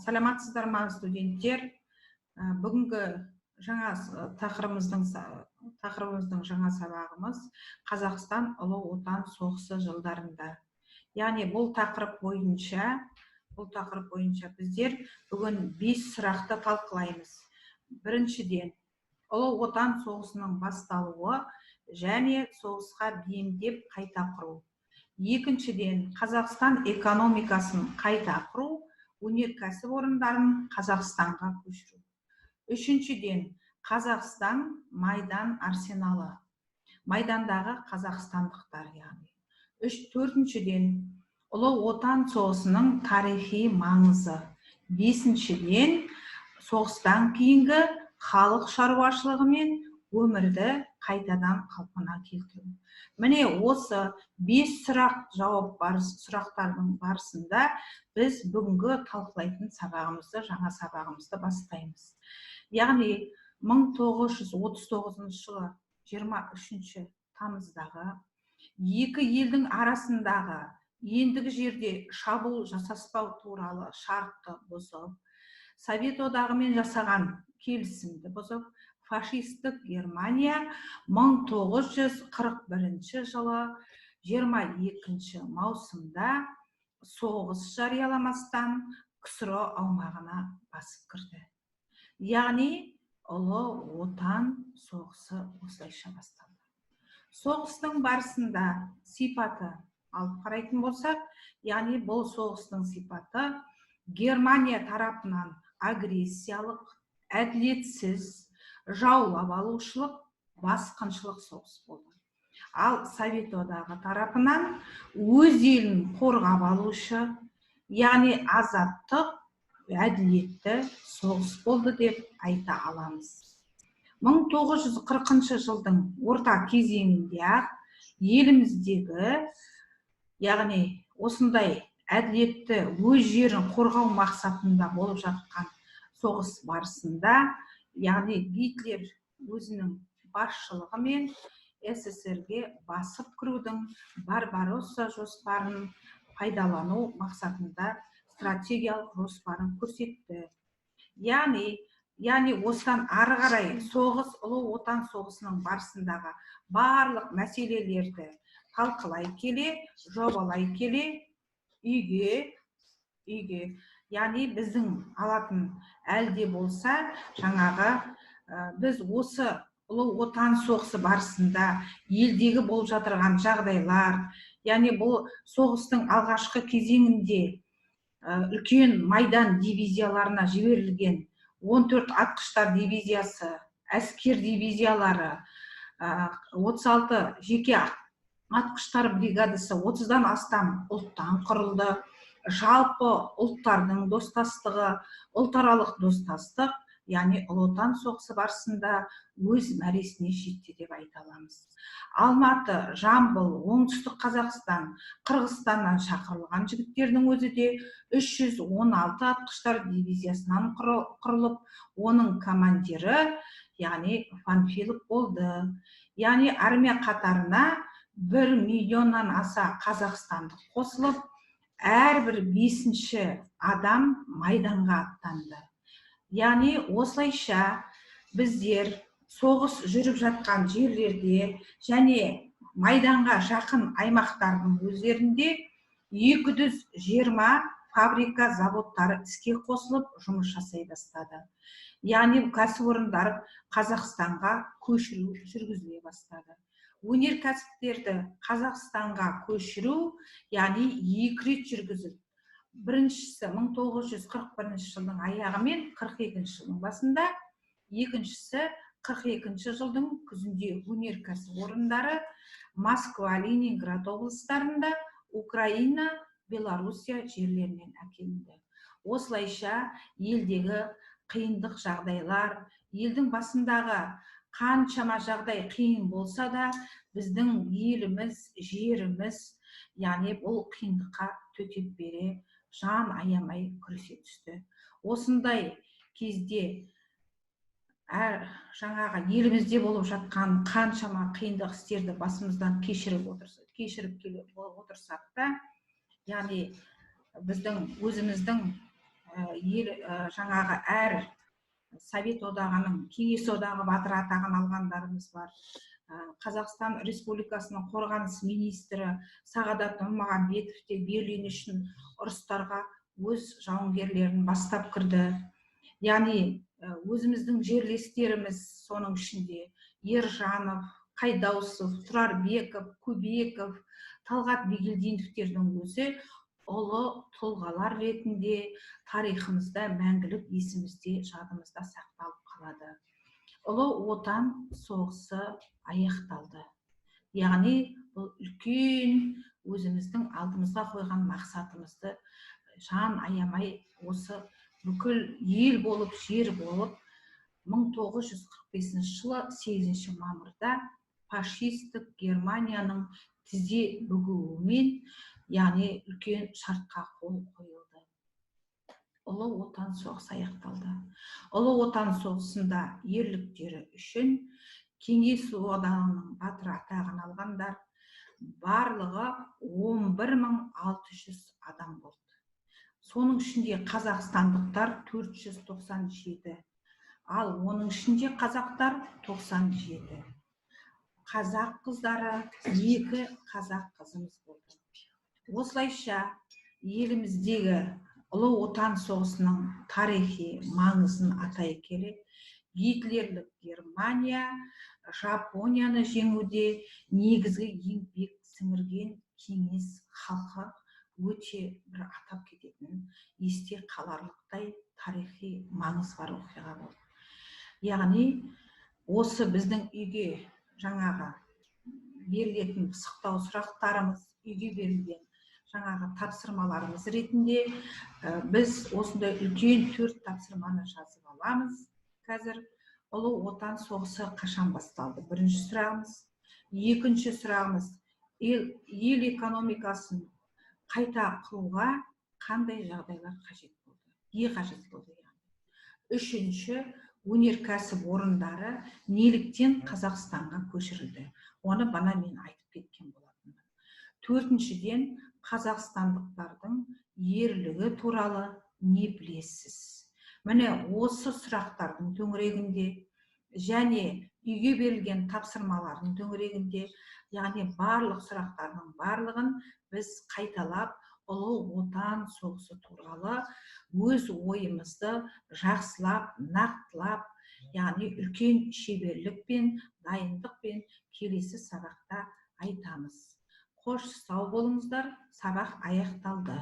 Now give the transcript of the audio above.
Саламатсыздар ма, студенттер? Бүгінгі жаңа тақырыбымыздың жаңа сабағымыз «Қазақстан Ұлы Отан соғысы жылдарында». Яғни бұл тақырып бойынша біздер бүгін бес сұрақты талқылаймыз. Біріншіден, Ұлы Отан соғысының басталуы және соғысқа бейімдеп қайта құру. Екіншіден, Қазақстан экономикасын қайта құру, өнеркәсіп орындарын Қазақстанға көшіру. Үшіншіден, Қазақстан майдан арсеналы, майдандағы қазақстандықтар, яғни төртіншіден, Ұлы Отан соғысының тарихи маңызы. Бесіншіден, соғыстан кейінгі халық шаруашылығы мен өмірді қайтадан қалпына келтіру. Міне, осы бес сұрақ жауап барыс, сұрақтардың барысында біз бүгінгі талқылайтын сабағымызды, жаңа сабағымызды бастаймыз. Яғни 1939 жылы 23 тамыздағы екі елдің арасындағы ендігі жерде шабуыл жасаспау туралы шартты бұзып, Совет Одағымен жасаған келісімді бұзып, фашистік Германия 1941 жылы 22 маусымда соғыс жарияламастан КСРО аумағына басып кірді. Яғни Ұлы Отан соғысы осылайша басталды. Соғыстың барысында сипаты алып қарайтын болсақ, яғни бұл соғыстың сипаты Германия тарапынан агрессиялық, әділетсіз, жаулап алушылық, басқыншылық соғыс болды. Ал Совет Одағы тарапынан өз елін қорғап алушы, яғни азаттық, әділетті соғыс болды деп айта аламыз. 1940 жылдың орта кезеңінде ақ еліміздегі, яғни осындай әділетті, өз жерін қорғау мақсатында болып жатқан соғыс барысында, яғни Гитлер өзінің басшылығымен СССР-ге басып кірудің Барбаросса жоспарын пайдалану мақсатында стратегиялық жоспарын көрсетті. Яғни осыдан ары қарай соғыс, Ұлы Отан соғысының барысындағы барлық мәселелерді талқылай келе, жобалай келе, үйге, яғни біздің алатын әлде болса жаңағы біз осы Ұлы Отан соғысы барысында елдегі болып жатырған жағдайлар, яғни бұл соғыстың алғашқы кезеңінде үлкен майдан дивизияларына жіберілген 14 атқыштар дивизиясы, әскер дивизиялары, 36 жеке атқыштар бригадасы 30-дан астам ұлттан құрылды. Жалпы ұлттардың достастығы, ұлтаралық достастық, яғни Ұлы Отан соғысы барысында өз мәресіне жетті деп айта аламыз. Алматы, Жамбыл, Оңтүстік Қазақстан, Қырғызстаннан шақырылған жігіттердің өзі де 316 атқыштар дивизиясынан құрылып, оның командирі, яғни Панфилов болды. Яғни армия қатарына 1 миллионнан аса қазақстандық қосылып, әрбір бесінші адам майданға аттанды. Яғни осылайша біздер соғыс жүріп жатқан жерлерде және майданға жақын аймақтардың өздерінде 220 фабрика, заводтары іске қосылып, жұмыс жасай бастады. Яғни кәсіпорындар Қазақстанға көшіру жүргізіле бастады. Өнеркәсіптерді Қазақстанға көшіру, яғни екі рет жүргізілді. Біріншісі 1941 жылдың аяғы мен 42 жылдың басында, екіншісі 42 жылдың күзінде. Өнеркәсіп орындары Москва, Ленинград облыстарында, Украина, Белоруссия жерлерінен әкелінді. Осылайша елдегі қиындық жағдайлар, елдің басындағы қаншама жағдай қиын болса да, біздің еліміз, жеріміз, яғни бұл қиындыққа төтеп бере, жан аямай күресе түсті. Осындай кезде әр жаңағы елімізде болып жатқан қаншама қиындық істерді басымыздан кешіріп келе отырсақ та, яғни біздің өзіміздің ел жаңағы әр Совет одағының, Кеңес одағы батыры атағын алғандарымыз бар. Қазақстан Республикасының қорғаныс министрі Сағадат Нұрмағамбетов те Берлин үшін ұрыстарға өз жауынгерлерін бастап кірді. Яғни өзіміздің жерлестеріміз, соның ішінде Ержанов, Қайдаусов, Тұрарбеков, Көбеков, Талғат Бегелдиновтердің өзі ұлы тұлғалар ретінде тарихымызда мәңгілік есімізде, жадымызда сақталып қалады. Ұлы Отан соғысы аяқталды. Яғни бұл үлкен өзіміздің алдымызға қойған мақсатымызды жан аямай осы бүкіл ел болып, жер болып 1945 жылы 8 мамырда фашистік Германияның тізе бүгуімен, яғни үлкен шартқа қол қойылды. Ұлы Отан соғысы аяқталды. Ұлы Отан соғысында ерліктері үшін Кеңес одағының батыры атағын алғандар барлығы 11 600 адам болды. Соның ішінде қазақстандықтар 497, ал оның ішінде қазақтар 97. Қазақ қыздары, екі қазақ қызымыз болды. Осылайша еліміздегі Ұлы Отан соғысының тарихи маңызын атай келе, гитлерлік Германия Жапонияны жеңуде негізгі еңбек сіңірген кеңес халқы өте бір атап кететін, есте қаларлықтай тарихи маңыз бар оқиға болды. Яғни осы біздің үйге жаңағы берілетін пысықтау сұрақтарымыз, үйге берілген жаңағы тапсырмаларымыз ретінде біз осындай үлкен төрт тапсырманы жазып аламыз. Қазір Ұлы Отан соғысы қашан басталды? Бірінші сұрағымыз. Екінші сұрағымыз: ел экономикасын қайта құруға қандай жағдайлар қажет болды, не қажет болды? Яғни үшінші, өнеркәсіп орындары неліктен Қазақстанға көшірілді? Оны бана мен айтып кеткен болатынмын. Төртіншіден, қазақстандықтардың ерлігі туралы не білесіз? Міне, осы сұрақтардың төңірегінде және үйге берілген тапсырмалардың төңірегінде, яғни барлық сұрақтардың барлығын біз қайталап, Ұлы Отан соғысы туралы өз ойымызды жақсылап, нақтылап, яғни үлкен шеберлікпен, дайындықпен келесі сабақта айтамыз. Қош, сау болыңыздар, сабақ аяқталды.